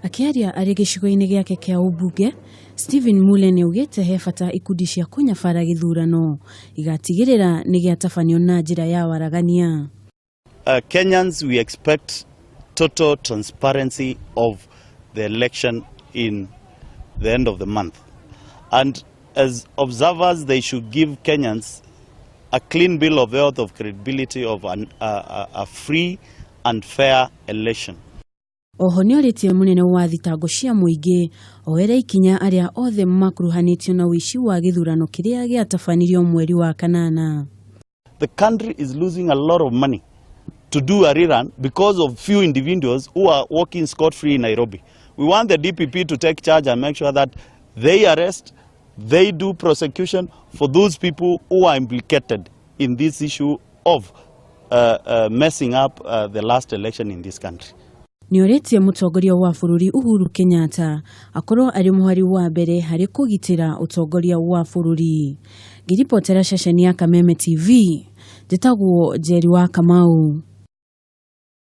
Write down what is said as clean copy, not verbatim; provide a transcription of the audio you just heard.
Akĩaria arĩ gĩcigo-inĩ gĩake kĩa ũmbunge, Stephen Mule nĩaugĩte he bata ikundi cia kũnyabara gĩthurano igatigĩrĩra nĩ gĩatabanio na njĩra ya waragania. Kenyans, we expect total transparency of the election in the end of the month. And as observers, they should give Kenyans a clean bill of health of credibility of a free and fair election. Oho nĩorĩtie mũnene wa thitango cia mũingĩ oere ikinya arĩa othe makuruhanĩtio na ũici wa gĩthurano kĩrĩa gĩatabanirio mweri wa kanana. The country is losing a lot of money to do a rerun because of few individuals who are walking scot-free in Nairobi. We want the DPP to take charge and make sure that they arrest, they do prosecution for those people who are implicated in this issue of messing up the last election in this country. Nĩorĩtie mũtongoria wa bũrũri Uhuru Kenyatta akorwo arĩ mũhari wa mbere harĩ kũgitĩra ũtongoria wa bũrũri. Ngĩribotera ceceni ya Kameme TV, njĩtagwo Njeri wa Kamau.